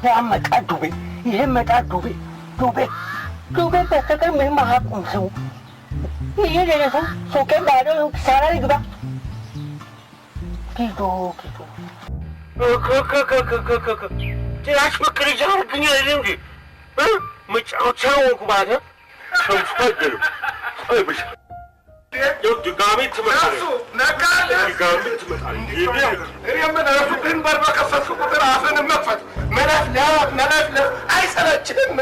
ያመጣ ዱቤ፣ ይሄ መጣ ዱቤ፣ ዱቤ ዱቤ በስተቀር ምንም አያውቁም ሰው። ይሄ ሌላ ሰው ሱቄን ባዶ ኪሳራ ይግባ። ኪዶ ኪዶ ጭራሽ መከረጃ አድርገኛል እንዴ? መጫወቻ ሆንኩ ማለት ሸምሱ አይደለም። አይ ብሻ ድጋሜ ትመጣለህ፣ ድጋሜ ትመጣለህ። እኔ ምን ሱቅህን በር በከፈትክ ቁጥር አፍህን መክፈት መለፍለፍ መለፍለፍ አይሰለችህም?